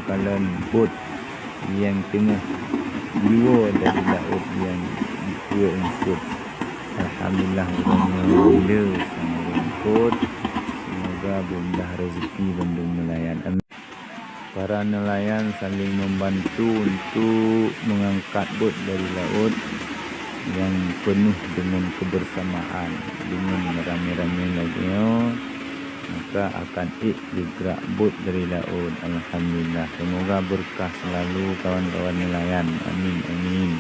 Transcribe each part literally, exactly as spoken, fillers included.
Kalon bot nyang teungoh jiwoe dari laôt nyang jipuwoe eungkôt. Alhamdulillah, uroe nyoe le sampoe eungkôt. Semoga beumudah rezeki bandum nelayan. Amin. Para nelayan saling membantu untuk mengangkat bot dari laôt yang penuh dengan kebersamaan, dengan ramé-ramé lagée nyoe, maka akan ék geugrak bot dari laôt. Alhamdulillah, semoga berkah selalu kawan-kawan nelayan. Amin, amin.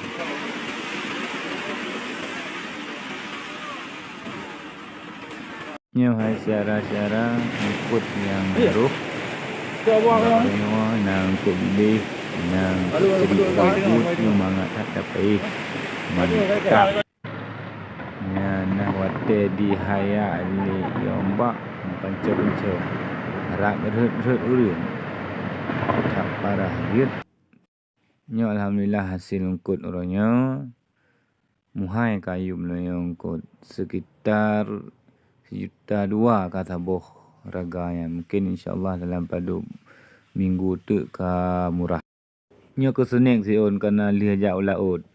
Nyoe hai syedara-syedara, eungkôt nyang harôh. Nyoe na eungkôt bibéh, na eungkôt teubiet, nyoe mangat that tapaih. Mantap. Nyan na watée jihayat lé ié umbak, meupancô-pancô, rab rhot-rhot ureuëng. That parah jeuet. Nyoe alhamdulillah hasil eungkôt uroe nyoe. Meuhai kayém meunyoe eungkôt, sekitar sijuta dua ka saboh raga nyan. Mungken insya Allah dalam padub minggu teuk ka murah. Nyoe keuh seunek siôn kana lheueh jak u laôt.